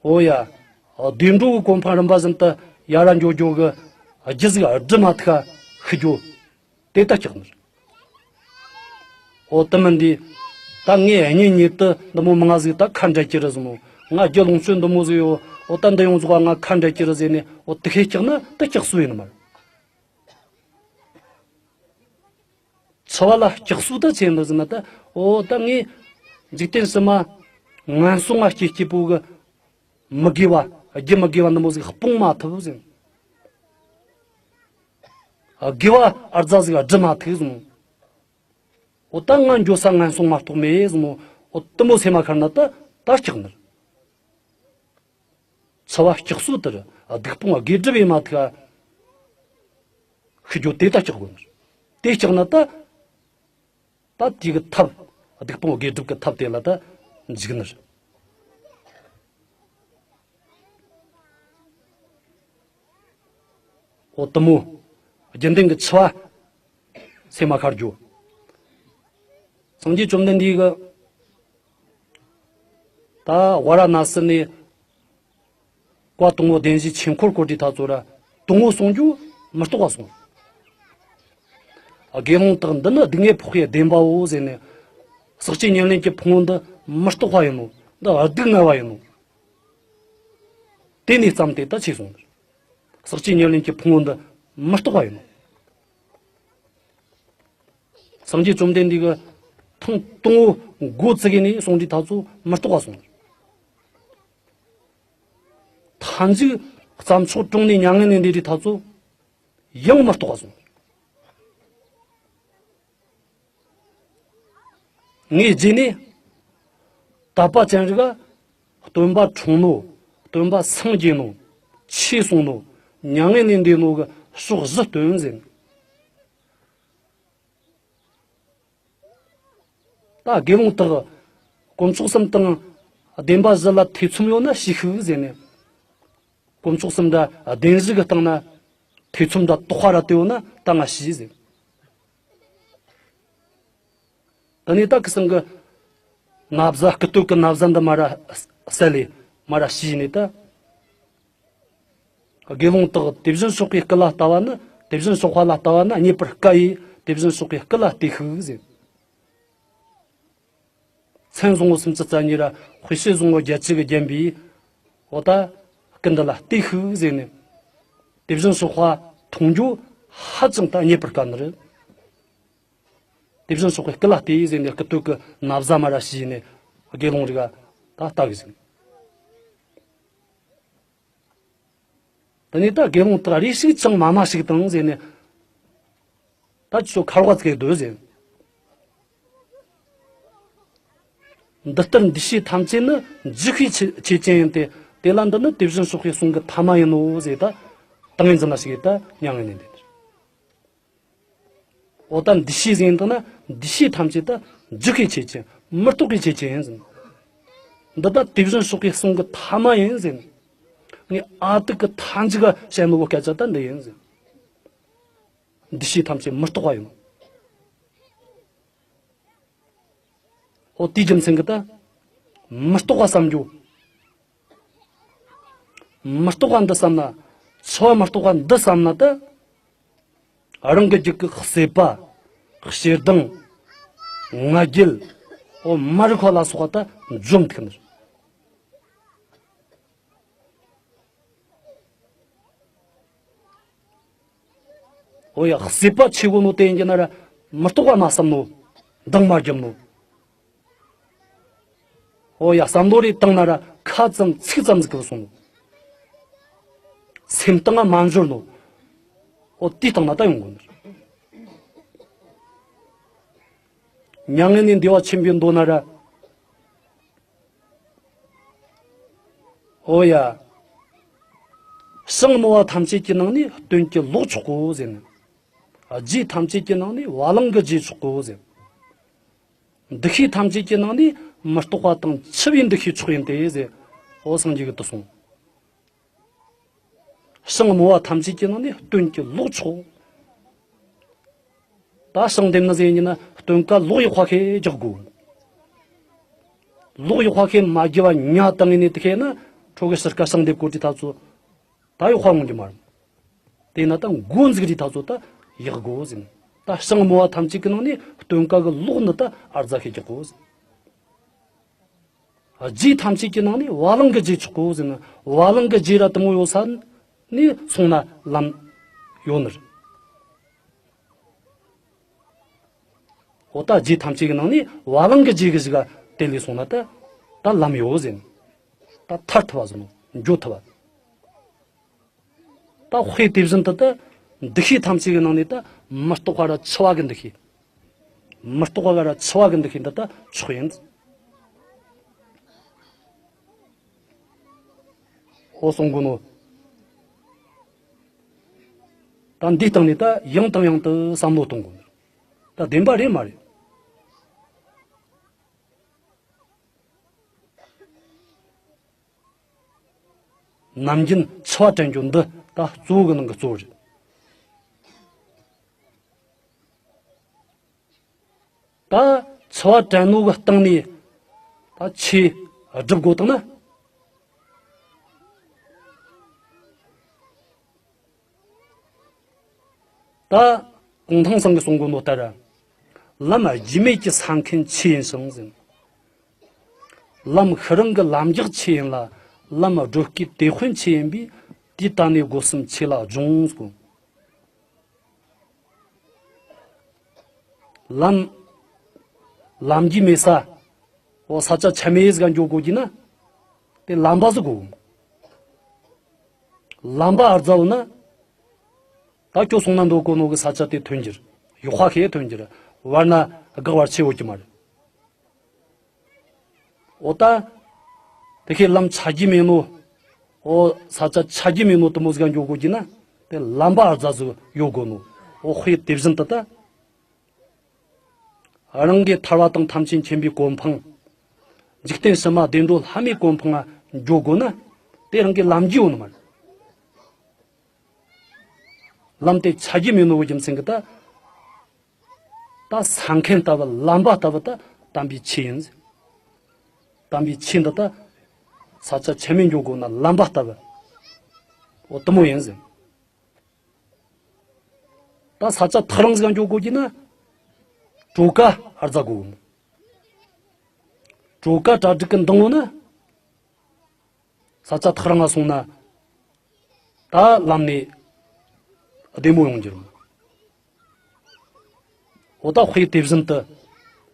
འོ་ཡ། བདེ་འགྲོ་གི་གོ་འཕང་རིམ་པ་བཞིན་དུ་ཡར་ར་འགྲོ་རྒྱུ་གི་རྒྱུ་ཟིག་སྒྲུབ་མ་ཐུབ་ཤི་རྒྱུ་དེ་ད་སྐྲག་ནི་རེད། འོ་དེ་མིན་དེ། ད་ངས་གཉེན་ཉེ་དུ་འདི་མོ་མང་ཟིག་ད་ཁ་འབྲལ་གྱི་རེད་ཟེར་ནོ། ང་རྒྱུ་ལོངས་སྤྱོད་འདི་མོ་ཟིག་ཡོད། འོ་ད་འདི་ཡོངས་རྫོགས་ང་ཁ་འབྲལ་གྱི་རེད་ཟེར་ནས། འོ་དེ་ཤེས་སྐྲག་ན་དེ་སྐྲག་སོ་ཡིན་ནི་མ་རེད། འཆི་བ་ལ་སྐྲག་སོ་ད་ཆེ་འདུག་ཟེར་ན་ད། འོ་ད་ངས་འཇིག་རྟེན་ཕྱི་མ་ངན་སོང་ང་སྐྱེ་སྐྱེ་པོ་གི་མི་དགེ་བ། རྒྱུ་མི་དགེ་བ་འདི་མོ་ཟིག་སྤོང་མ་ཐུབ་ཟེར། དགེ་བ་ཨར་རྫ་ཟིག་སྒྲུབ་མ་ཐུབ་ཟེར། འོ་ད་ང་འགྱོ་ས་ངན་སོང་མ་གཏོགས་མེད་ཟེར་མོ། འོ་དེ་མོ་སེམས་མ་ཁར་ན་ད་ད་སྐྲག་ནི་རེད། འཆི་བ་སྐྲག་སོ་དེ་རེད། སྡིག་སྤོང་དགེ་སྒྲུབ་ཡེ་མ་ཐུབ་ཤི་རྒྱུ་དེ་ད་སྐྲག་དགོས་ནི་རེད། དེ་སྐྲག་ན་ད། ད་དེ་གི་ཐབས། སྡིག་སྤོང་དགེ་སྒྲུབ་ཀྱི་ཐབས་དེ་ལ་ད་འཇུག་ནི་རེད། འོ་དེ་མོ། རྒྱུན་ལྡན་གྱི་འཆི་བ་སེམས་མ་ཁར་རྒྱུ། སངས་རྒྱས་བཅོམ་ལྡན་འདས་ཀྱིས་ད་ཝཱ་ར་ཎཱ་སི་ནས་བཀའ་དང་པོ་བདེན་བཞིའི་ཆོས་འཁོར་བསྐོར་དུས་ཐག་ཚོ་ར་དང་པོ་གསུང་རྒྱུ་མི་རྟག་པ་གསུངས། དགེ་སློང་དག་འདི་ནི་སྡུག་བསྔལ་འཕགས་པའི་བདེན་པའོ་ཟེར་ནས། ཟག་བཅས་ཉེར་ལེན་གྱི་ཕུང་པོ་འདི་མི་རྟག་པ་ཡིན་ནོ། འདི་སྡུག་བསྔལ་བ་ཡིན་ནོ། དེ་ནས་བརྩམས་ཏེ་ད་ཆོས་གསུངས། ཟག་བཅས་ཉེར་ལེན་གྱི་ཕུང་པོ་འདི་མི་རྟག་པ་ཡིན་ནོ། སངས་རྒྱས་བཅོམ་ལྡན་འདས་ཀྱིས་ཐེངས་དང་པོ་འགོ་བཙུགས་ནས་གསུང་དུས་ཐག་ཚོ་མི་རྟག་པ་གསུངས། མཐའ་མཇུག་རྩྭ་མཆོག་གྲོང་ནས་མྱ་ངན་ལས་འདས་དུས་ཐག་ཚོ་ཡང་མི་རྟག་པ་གསུངས། ངས་རྗེས་ནས་དད་པ་ཅན་རིགས་ལ་སྟོན་པ་འཁྲུངས་ནོ། སྟོན་པ་སངས་རྒྱས་ནོ། ཆོས་གསུངས་ནོ། མྱ་ངན་ལས་འདས་ནོ་གི་ཕྱོགས་བཞི་སྟོན་ཟེར། ད་དགེ་སློང་དག་དཀོན་མཆོག་གསུམ་དང་བདེན་པ་བཞི་ལ་ཐེ་ཚོམ་ཡོད་ན་ཞུས་ཤིག་ཟེར་ནས། དཀོན་མཆོག་གསུམ་ར་བདེན་བཞི་གི་སྟེང་ན་ཐེ་ཚོམ་ར་དོགས་པ་ར་དེ་ཡོད་ན་ད་ང་ཞུས་ཟེར། དེ་ནས་ད་ཁུ་སིམ་གི་ན་བཟའ། སྐུ་སྟོད་ཀྱི་ན་བཟའ་འདི་མར་ར་བསལ་ལེ་མར་ར་ཞུས་ནས་ད། དགེ་སློང་དག་དེ་བཞིན་གཤེགས་པའི་སྐུ་ལ་ལྟ་བ་ནི། དེ་བཞིན་གཤེགས་པ་ལ་ལྟ་བ་ནི་རྙེད་པར་དཀའ་ཡིས། དེ་བཞིན་གཤེགས་པའི་སྐུ་ལ་ལྟོས་ཤིག་ཟེར། མཚན་བཟང་པོ་སུམ་ཅུ་རྩ་གཉིས་ར་དཔེ་བྱད་བཟང་པོ་བརྒྱད་ཅུ་གིས་བརྒྱན་པའི་འོ་ད་སྐུ་འདི་ལ་ལྟོས་ཤིག་ཟེར་ནས། དེ་བཞིན་གཤེགས་པ་མཐོང་རྒྱུ་ཧ་ཅང་ད་རྙེད་པར་དཀའ་ནི་རེད། དེ་བཞིན་གཤེགས་པའི་སྐུ་ལ་ལྟོས་ཟེར་ནས་སྐུ་སྟོད་ཀྱི་ན་བཟའ་མར་ར་ཞུས་ནས་དགེ་སློང་རིགས་ལ་ད་ལྟ་གི་ཟིན། དེ་ནས་ད་དགེ་སློང་དག་རེ་ཞིག་ཅང་མ་སྨྲ་ཞིག་དང་ཟེར་ནས། ད་ཁྱོད་ཁ་རོག་ཙིག་སྡོད་ཟེར། འདི་ལྟར་འདུས་བྱས་ཐམས་ཅད་ནི་འཇིག་པའི་ཆོས་ཆོས་ཅན་ཡིན་ཏེ། དེ་ལ་འདི་ནི་དེ་བཞིན་གཤེགས་པའི་གསུང་གི་ཐ་མ་ཡིན་ནོ་ཟེར། ད་ཏིང་ངེ་འཛིན་ལ་ཞུགས་ཡེ་ད་མྱ་ངན་ལས་འདས་ནི་རེད། འོ་ད་འདུས་བྱས་ཟེར་ཡིན་དང་ན་འདུས་བྱས་ཐམས་ཅད་ད་འཇིག་པའི་ཆོས་ཅན། མི་རྟག་པའི་ཆོས་ཅན་ཡིན་ཟེར། འདི་ད་དེ་བཞིན་གཤེགས་པའི་གསུང་གི་ཐ་མ་ཡིན་ཟེར། ངས་ཨ་ཏི་ཀི་མཐའ་མཇུག་ག་བཤད་ནོ་བོ་སྐད་ཆ་ད་འདི་ཡིན་ཟེར། འདུས་བྱས་ཐམས་ཅད་མི་རྟག་པ་ཡིན། འོ་དེའི་རྒྱུ་མཚན་གྱིས་ད་མི་རྟག་པ་བསམ་རྒྱུ། མི་རྟག་པ་འདི་བསམ་ན། འཆི་བ་མི་རྟག་པ་འདི་བསམ་ན་ད། རང་གི་རྒྱུད་ཀྱི་སྲེད་པ། ཞེ་སྡང་། ང་རྒྱལ། འོ་མ་རིག་པ་ལ་སོགས་པ་ད་འཇོམས་ཐུབ་ནི། འོ་ཡ། སྲེད་པ་ཆེ་བོ་ནོ་དེ་ཡིན་གྱི་ན་ར་མི་རྟག་པ་མ་བསམ་ནོ། འདང་མ་བརྒྱབ་ནོ། འོ་ཡ། བསམ་བློ་རེ་བཏང་ན་ར་ཁ་ཙམ་ཚིག་ཙམ་ཟིག་གི་སོང་ནོ། སེམས་གཏིང་ང་མ་འབྱོར་ནོ། འོ་དེའི་སྟེང་ན་ད་ཡོང་དགོས་ནི། མྱ་ངན་ལས་འདས་པ་ཆེན་པོའི་མདོ་ན་ར། འོ་ཡ། ཞིང་རྨོ་བ་ཐམས་ཅད་ཀྱི་ནང་ནས་སྟོན་གྱི་ལོག་ཆོག་གོ་ཟེར་ནས། རྗེས་ཐམས་ཅད་ཀྱི་ནང་ནས་བ་ལང་གི་རྗེས་ཆོག་གོ་ཟེར། འདུ་ཤེས་ཐམས་ཅད་ཀྱི་ནང་ནས་མི་རྟག་པ་དང་འཆི་བའི་འདུ་ཤེས་ཆོག་ཡིན་ཏེ་ཟེར། འོ་སངས་རྒྱས་ཀྱིས་དེ་གསུངས། ཞིང་རྨོ་བ་ཐམས་ཅད་ཀྱི་ནང་ནས་སྟོན་གྱི་ལོག་ཆོག། ད་ཞིང་འདེབས་ནི་ཟེར་ཡིན་ན་སྟོན་ཀ་ལོག་ཡག་པ་ཁེ་རྒྱག་དགོས། ལོག་ཡག་པ་ཁེ་མ་རྒྱུ་བ་ཉ་བཏང་ངེ་ནས་དེ་ཁེ་ན། ཁྲོ་གི་ཕྱིར་ཀ་ཞིང་འདེབས་གོ་དུས་ཐ་ཚོ་ད་ཡག་པ་འོང་རྒྱུ་མ་རེད། དེས་ན་ད་འགོ་འཛུགས་དུས་ཐ་ཚོ་ད་ཡག་དགོས་ཟེར། ད་ཞིང་རྨོ་བ་ཐམས་ཅད་ཀྱི་ནང་ནས་སྟོན་ཀ་གི་ལོག་ནི་ད་ཨར་ཛ་ཤེས་རྒྱག་དགོས་ཟེར། རྗེས་ཐམས་ཅད་ཀྱི་ནང་ནས་བ་ལང་གི་རྗེས་ཆོག་གོ་ཟེར་ན། བ་ལང་གི་རྗེས་ར་དེ་མོ་ཡོད་ས་ནས་སོང་ན་ལམ་ཡོད་ནི་རེད། འོ་ད་རྗེས་ཐམས་ཅད་ཀྱི་ནང་ནས་བ་ལང་གི་རྗེས་གི་ཞིག་ག་དེད་ལས་སོང་ན་ད་ད་ལམ་ཡོད་ཟེར། ད་ཐར་ཐུབ་པ་ཟེར་ནོ། འགྱོ་ཐུབ་པ། ད་དཔེ་དེ་བཞིན་དུ་ད་འདུ་ཤེས་ཐམས་ཅད་ཀྱི་ནང་ནས་ད་མི་རྟག་པ་ར་འཆི་བ་གི་འདུ་ཤེས། མི་རྟག་པ་ར་འཆི་བ་གི་འདུ་ཤེས་འདི་ད་མཆོག་ཡིན། འོ་གསུང་གོ་ནོ། ད་འདིའི་སྟེང་ནས་ད་ཡང་དང་ཡང་དུ་བསམ་བློ་གཏོང་དགོས། ད་བདེན་པ་རེད་མ་རེད། ནམ་རྒྱུན་འཆི་བ་དྲན་རྒྱུ་འདི་ད་གཙོ་བོ་གི་ནང་གི་གཙོ་བོ་རེད། ད་འཆི་བ་དྲན་ནོ་གི་སྟེང་ནས་ད་ཆོས་སྒྲུབ་དགོས་བཏང་ན། ད་གུང་ཐང་ཚང་གིས་གསུང་གོ་ནོ་ལྟར། ལམ་རྒྱུས་མེད་ཀྱི་ས་མཁན་ཆོས་ཡིན་ཞིང་ཟེར། ལམ་ཤི་རང་གི་ལམ་རྒྱགས་ཆོས་ཡིན་ལ། ལམ་བགྲོད་དཀའི་དེད་དཔོན་ཆོས་ཡིན་པས། དུས་ད་ནས་སྒོ་གསུམ་ཆོས་ལ་སྦྱོངས་གོ། ལམ། ལམ་རྒྱུས་མེད་ས། འོ་ས་ཆ་ཆ་མེད་ཟིག་ག་འགྱོ་དགོས་རྒྱུ་ན། དེ་ལམ་པ་ཟིག་དགོས། ལམ་པ་ཨར་ཛ་ཡོད་ན། ད་ཁྱོད་སོང་ན་འདོད་གོ་ནོ་གི་ས་ཆ་དེ་ཐོན་རྒྱུ་རེད། ཡག་པ་ཁེ་ཐོན་རྒྱུ་རེད། བར་ན་གག་བར་ཆད་ཡོད་རྒྱུ་མ་རེད། འོ་ད། དེ་ཁའི་ལམ་ཆ་རྒྱུས་མེད་ནོ། འོ་ས་ཆ་ཆ་རྒྱུས་མེད་ནོ་དེ་མོ་ཟིག་ག་འགྱོ་དགོས་རྒྱུ་ན། དེ་ལམ་པ་ཨར་ཛ་ཟིག་ཡོད་དགོས་ནོ། འོ་དཔེ་དེ་བཞིན་དུ་ད། རང་གི་ཐར་པ་དང་ཐམས་ཅད་མཁྱེན་པའི་གོ་འཕང་། འཇིག་རྟེན་ཕྱི་མ་བདེ་འགྲོ་ལྷ་མིའི་གོ་འཕང་ང་འགྱོ་དགོས་ན། དེ་རང་གི་ལམ་རྒྱུས་ཡོད་ནི་མ་རེད། ལམ་དེ་ཆ་རྒྱུས་མེད་ནོ་གི་རྒྱུ་མཚན་གྱིས་ད། ད་ས་མཁན་ལྟ་བུ་ལམ་པ་ལྟ་བུ་ད་དམ་པའི་ཆོས་ཡིན་ཟེར། དམ་པའི་ཆོས་འདི་ད་ས་ཆ་ཆ་མེད་འགྱོ་དགོས་ན་ལམ་པ་ལྟ་བུ། འོ་དེ་མོ་ཡིན་ཟེར། ད་ས་ཆ་ཐག་རིང་ཟིག་འགྱོ་དགོས་རྒྱུ་ན། གྲོ་ཀ་ཨར་ཛ་དགོས། གྲོ་ཀ་གྲ་སྒྲིག་གི་འདང་ངོ་ན། ས་ཆ་ཐག་རིང་ང་སོང་ན། ད་ལམ་ནས་བདེ་མོ་ཡོང་རྒྱུ་རེད། འོ་ད་དཔེ་དེ་བཞིན་དུ།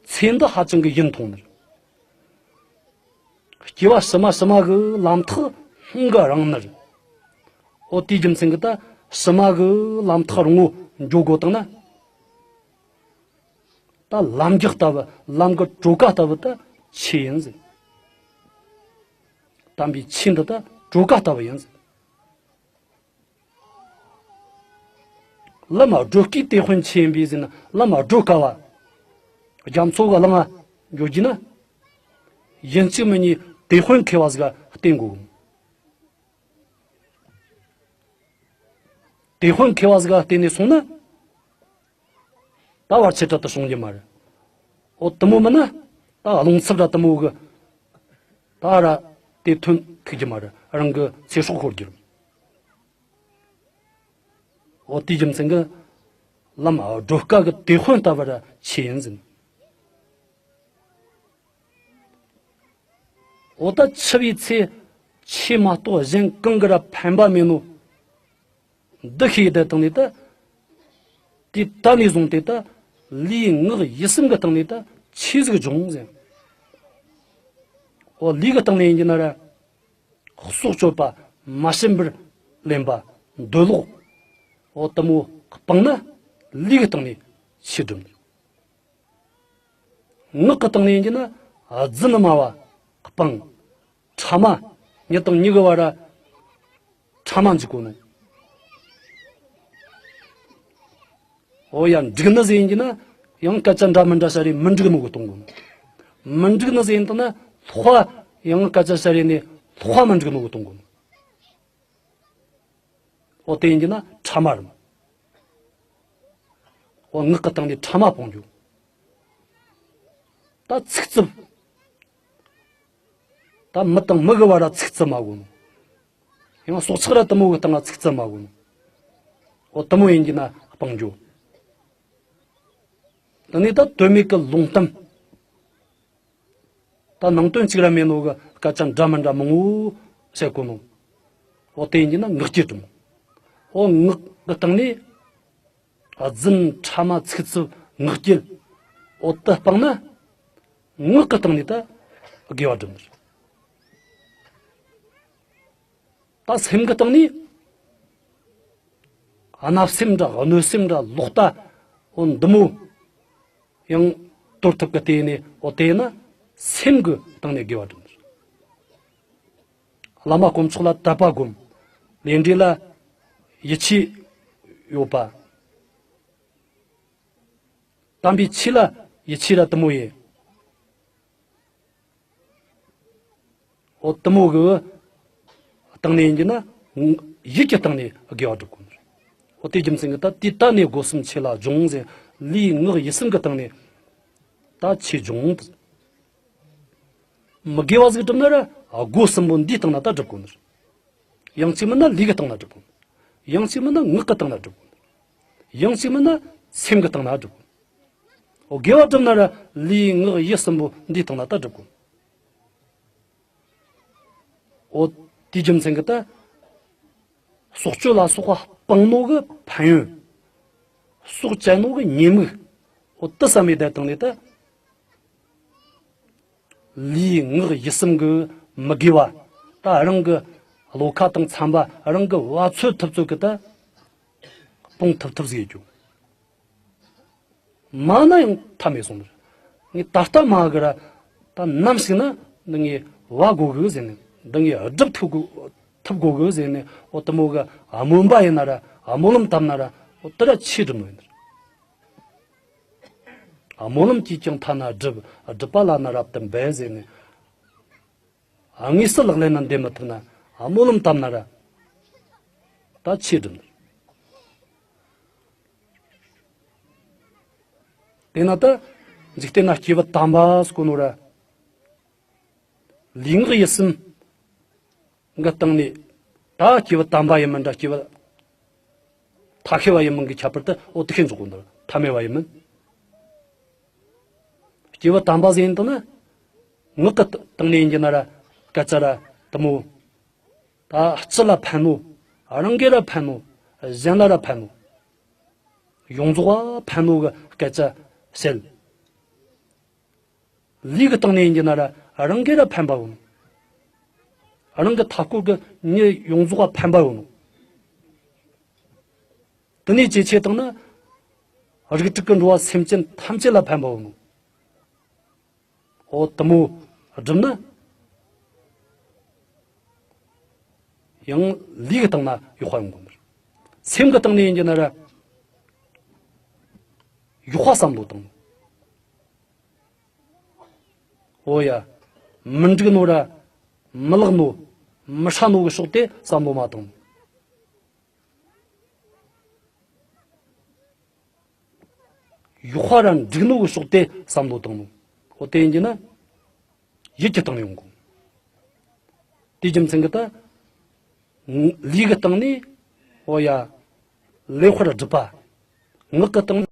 ཚེ་འདི་ཧ་ཅང་གི་ཡུན་ཐུང་ནི་རེད། སྐྱེ་བ་ཕྱི་མ་ཕྱི་མ་གི་ལམ་ཐག་ཧང་གི་རིང་ནི་རེད། འོ་དེའི་རྒྱུ་མཚན་གྱིས་ད་ཕྱི་མ་གི་ལམ་ཐག་རིང་བོ་འགྱོ་དགོས་བཏང་ན། ད་ལམ་རྒྱགས་ལྟ་བུ་ལམ་གྱི་གྲོ་ཀ་ལྟ་བུ་ད་ཆོས་ཡིན་ཟེར། དམ་པའི་ཆོས་འདི་ད་གྲོ་ཀ་ལྟ་བུ་ཡིན་ཟེར། ལམ་བགྲོད་དཀའི་དེད་དཔོན་ཆོས་ཡིན་པས་ཟེར་ན། ལམ་བགྲོད་དཀའ་བ། རྒྱ་མཚོ་གི་གླིང་ང་འགྱོ་རྒྱུ་ན། ཡིན་གཅིག་མིན་གཉིས་དེད་དཔོན་མཁས་པ་ཟིག་ག་བསྟེན་དགོས། དེད་དཔོན་མཁས་པ་ཟིག་ག་བསྟེན་ནས་སོང་ན། ད་བར་ཆད་དྲག་ཏུ་བྱུང་རྒྱུ་མ་རེད། འོ་དེ་མོ་མིན་ན། ད་རླུང་འཚུབ་ར་དེ་མོ་གི། ད་ར་དེ་ཐོན་ཐུབ་རྒྱུ་མ་རེད། རང་གི་ཚེ་སྲོག་ཤོར་རྒྱུ་རེད། འོ་དེའི་རྒྱུ་མཚན་གྱིས། ལམ་བགྲོད་དཀའ་གི་དེད་དཔོན་ལྟ་བུ་ར་ཆོས་ཡིན་ཟེར། འོ་ད་འཆི་བའི་ཚེ་ཆོས་མ་གཏོགས་གཞན་གང་གི་ར་ཕན་པ་མེད་ནོ། འདི་ཤེས་བསྡད་བཏང་ནས་ད། དུས་ད་ནས་བཟུང་སྟེ་ད། ལུས་ངག་ཡིད་གསུམ་གི་སྟེང་ནས་ད་ཆོས་ཟིག་སྦྱོངས་ཟེར། འོ་ལུས་གི་སྟེང་ནས་ཡིན་གྱི་ན་ར། སྲོག་གཅོད་པ། མ་བྱིན་པར་ལེན་པ། འདོད་ལོག་འོ་དེ་མོ་སྤངས་ན། ལུས་གི་སྟེང་ནས་ཆོས་སྒྲུབ། ངག་གི་སྟེང་ནས་ཡིན་གྱི་ན། རྫུན་སྨྲ་བ་སྤངས། ཕྲ་མ། མྱི་དང་མྱི་གི་བར་ར་ཕྲ་མ་འཇུག་གོ་ནོ། འོ་ཡ། འགྲིག་ནི་ཟིག་ཡིན་གྱི་ན། ཡང་སྐད་ཆ་འདྲ་མི་འདྲ་བཤད་རེ་མི་འགྲིག་ནོ་གི་གཏོང་གོ་ནོ། མི་འགྲིག་ནི་ཟིག་ཡིན་དང་ན། ལྷག་པ་ཡང་སྐད་ཆ་བཤད་རེ་ནས་ལྷག་པ་མི་འགྲིག་ནོ་གི་གཏོང་གོ་ནོ། འོ་དེ་ཡིན་གྱི་ན་ཕྲ་མ་རེད། འོ་ངག་གི་སྟེང་ནས་ཕྲ་མ་སྤོང་རྒྱུ། ད་ཚིག་རྩུབ། ད་མི་དང་མི་གི་བར་ར་ཚིག་རྩུབ་མ་དགོས་ནོ། ཡང་སྲོག་ཆགས་ར་དེ་མོ་གི་སྟེང་ང་ཚིག་རྩུབ་མ་དགོས་ནོ། འོ་དེ་མོ་ཡིན་གྱི་ན་སྤང་རྒྱུ། དེ་ནས་ད་དོན་མེད་ཀྱི་ལུང་གཏམ། ད་ནང་དོན་གཅིག་ར་མེད་ནོ་གི་སྐད་ཆ་འདྲ་མི་འདྲ་མང་བོ་བཤད་གོ་ནོ། འོ་དེ་ཡིན་གྱི་ན་ངག་གི་གྲུབ་མོ། འོ་ངག་གི་སྟེང་ནས། རྫུན་ཕྲ་མ་ཚིག་རྩུབ་ངག་འཁྱལ། འོ་དེ་སྤངས་ན། ངག་གི་སྟེང་ནས་ད་དགེ་བ་སྒྲུབ་ནི་རེད། ད་སེམས་ཀྱི་སྟེང་ནས། བརྣབ་སེམས་འདྲ་གནོད་སེམས་འདྲ་ལོག་ལྟ། འོ་འདི་མོ། ཡང་དོར་ཐུབ་ཀི་དེ་ནས། འོ་དེ་ན་སེམས་ཀྱི་སྟེང་ནས་དགེ་བ་སྒྲུབ་ནི་རེད། བླ་མ་དཀོན་མཆོག་ལ་དད་པ་སྒོམ། ལས་འབྲས་ལ་ཡིད་ཆེས་ཡོད་པ། དམ་པའི་ཆོས་ལ་ཡིད་ཆེས་ར་དེ་མོ་ཡིན། འོ་དེ་མོ་གི་སྟེང་ནས་ཡིན་གྱི་ན། ཡིད་ཀྱི་སྟེང་ནས་དགེ་བ་སྒྲུབ་དགོས་ནི་རེད། འོ་དེ་རྒྱུ་མཚན་གྱིས་ད་དེ་ལྟ་ནས་སྒོ་གསུམ་ཆོས་ལ་སྦྱོང་ཟེར། ལུས་ངག་ཡིད་གསུམ་གྱི་སྟེང་ནས་ད་ཆོས་སྦྱོང་། མི་དགེ་བ་ཟིག་སྒྲུབ་ན་ར་སྒོ་གསུམ་པོ་འདིའི་སྟེང་ན་ད་སྒྲུབ་དགོས་ནི་རེད། ཡང་གཅིག་མིན་ན་ལུས་ཀྱི་སྟེང་ན་སྒྲུབ་དགོས། ཡང་གཅིག་མིན་ན་ངག་གི་སྟེང་ན་སྒྲུབ་དགོས། ཡང་གཅིག་མིན་ན་སེམས་ཀྱི་སྟེང་ན་སྒྲུབ་དགོས། འོ་དགེ་བ་སྒྲུབ་ན་ར་ལུས་ངག་ཡིད་གསུམ་པོ་འདིའི་སྟེང་ན་ད་སྒྲུབ་དགོས། འོ་དེའི་རྒྱུ་མཚན་གྱིས་ད། སྲོག་གཅོད་ལ་སོགས་པ་སྤང་ནོ་གི་ཕན་ཡོན། སྲོག་བཅད་ནོ་གི་ཉེས་དམིགས། འོ་དེ་བསམ་མེད་བསྡད་བཏང་ནས་ད། ལུས་ངག་ཡིད་གསུམ་གི་མི་དགེ་བ། ད་རང་གི་བློ་ཁ་དང་འཚམ་པ། རང་གི་བ་ཚོད་ཐུབ་ཚོད་གི་ད་སྤོང་ཐུབ་ཐུབ་ཟིག་ཡེད་རྒྱུ། མ་ན་ཡང་ཐབས་མེད་སོང་ནི། ངས་ད་ལྟ་མ་གི་ར། ད་ནམ་ཞིག་ན་ནི་ངས་བ་དགོས་གི་ཟེར་ནས། འདི་ངས་སྒྲུབ་ཐུབ་དགོས། ཐུབ་དགོས་གི་ཟེར་ནས། འོ་དེ་མོ་གི་སྨོན་པ་ཡིན་ན་ར། སྨོན་ལམ་བཏབ་ན་ར། འོ་དེ་ར་ཆོས་སྒྲུབ་ནོ་ཡིན་ནི། སྨོན་ལམ་གྱིས་ཀྱང་ཐ་ན་སྒྲུབ། སྒྲུབ་པ་ལ་ནི་རབ་ཏུ་འབད་ཟེར་ནས། དངོས་སུ་ལག་ལེན་ན་འདེབས་མི་ཐུབ་ན་སྨོན་ལམ་བཏབ་ན་ར་ད་ཆོས་སྒྲུབ་ནི། དེས་ན་ད་འཇིག་རྟེན་ན་སྐྱེས་བུ་དམ་པ་ཟེར་གོ་ནོ་ར། ལུས་ངག་ཡིད་གསུམ་གི་སྟེང་ནས་ད་སྐྱེས་བུ་དམ་པ་ཡིན་མིན་འདྲ། སྐྱེས་བུ་ཐ་ཤལ་བ་ཡིན་མིན་གྱི་ཁྱད་པར་དེ་འོ་དེ་ཤེས་འཇོག་དགོས་འདུག་ཐ་མལ་བ་ཡིན་མིན། སྐྱེས་བུ་དམ་པ་ཟེར་ཡིན་དང་ན། ངག་གི་སྟེང་ནས་ཡིན་གྱི་ན་ར་སྐད་ཆ་ར་དེ་མོ། ད་སྤྱི་ལ་ཕན་ནོ། རང་གི་ར་ཕན་ནོ། གཞན་ལ་ར་ཕན་ནོ། ཡོངས་རྫོགས་པ་ཕན་ནོ་གི་སྐད་ཆ་བཤད། ལུས་ཀྱི་སྟེང་ནས་ཡིན་གྱི་ན་ར་རང་གི་ར་ཕན་པ་ཡོད་ནོ། རང་གི་མཐའ་སྐོར་གྱི་མྱི་ཡོངས་རྫོགས་པ་ཕན་པ་ཡོད་ནོ། དེ་ནས་ཇེ་ཆེ་བཏང་ན། རིགས་དྲུག་གི་འགྲོ་བ་སེམས་ཅན་ཐམས་ཅད་ལ་ཕན་པ་ཡོད་ནོ། འོ་དེ་མོ་བསྒྲུབས་ན། ཡང་ལུས་ཀྱི་སྟེང་ན་ཡག་པ་ཡོང་གོ་ནི། སེམས་ཀྱི་སྟེང་ནས་ཡིན་གྱི་ན་ར་ཡག་པ་བསམ་བློ་བཏང་། འོ་ཡ། མི་འགྲིག་ནོ་ར་མི་ལེགས་ནོ། མི་ཧྲ་ནོ་གི་ཕྱོགས་དེ་བསམ་བློ་མ་བཏང་། ཡག་པ་ར་འགྲིག་ནོ་གི་ཕྱོགས་དེ་བསམ་བློ་བཏང་ནོ། འོ་དེ་ཡིན་གྱི་ན། ཡིད་ཀྱི་སྟེང་ནས་ཡོང་གོ། དེའི་རྒྱུ་མཚན་གྱིས་ད། ལུས་ཀྱི་སྟེང་ནས། འོ་ཡ། ལེགས་པར་སྒྲུབ་པ། ངག་གི་སྟེང་